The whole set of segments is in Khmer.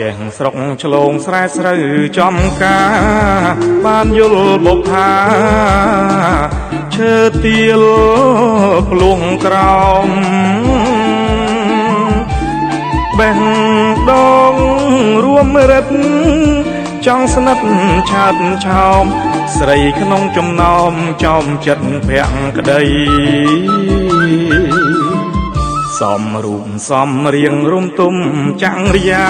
ចេះស្រុកឆ្លងស្រែស្រូវចំការបានយល់បុប្ផាឈើទៀលភ្លួងក្រោមបេះដងរួមរិទ្ធចង់ស្និទ្ធឆាតឆោមស្រីក្នុងចំណោមចោមចិត្តភក្តីសំរូបសំរៀងរុំទុំចង្រិយា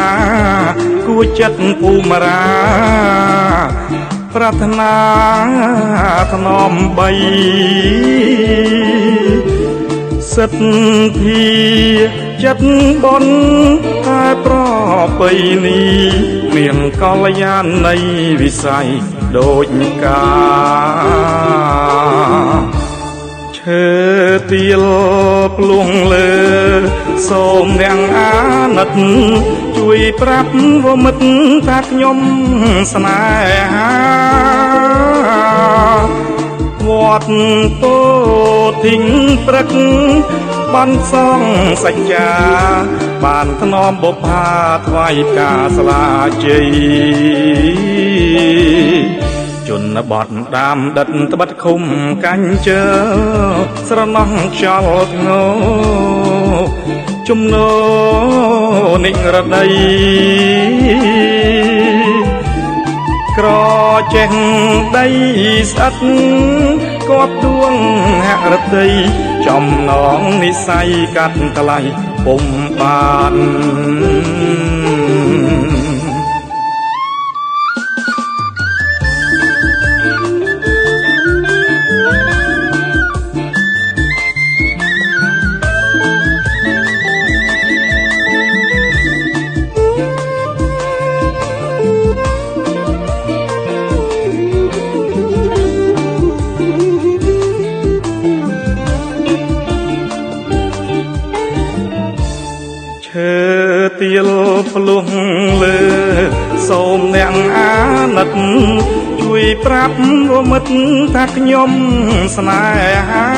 គួចិត្តភូមិរាប្រាថ្នាថ្នមបីសិទ្ធិចិត្តបុណ្យតែប្រពៃណីមានកល្យាណីវិស័យដូចកាឈើទៀលភ្លួងលើសូមអ្នកអាណិតជួយប្រាប់វមិត្តថាខ្ញុំស្នេហាវត្តពោធិងព្រឹកបានសងសច្ចាបានថ្នមបុប្ផាថ្វាយផ្កាស្លាជ័យជនបទដាមដិតត្បិតឃុំកាញ់ជើស្រណោះខ្យល់ធ្ងោជំនោនិរដីក្រចេះដីស្អិតគប់ដួងហរតីចំណងនិស័យកាត់ថ្លៃពុំបានឈើទៀលភ្លុះលើសូមអ្នកអាណិតជួយប្រាប់រមិត្តថាខ្ញុំស្នេហា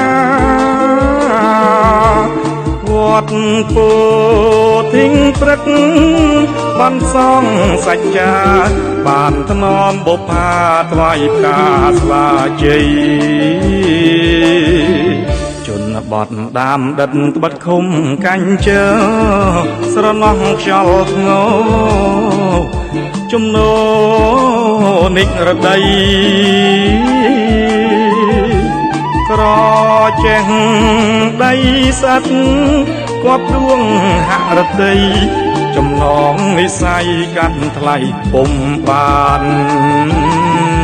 វត្តពោធិងព្រឹកបានសងសច្ចាបានថ្នមបុប្ផាថ្វាយផ្កាស្លាជ័យជនបទដាមដិតត្បិតឃុំកាញ់ជើស្រណោះខ្យល់ធ្ងោជំនោនិរដីក្រចេះដីស្អិតគប់ដួងហរតីចំណងនិស័យកាត់ថ្លៃពុំបាន។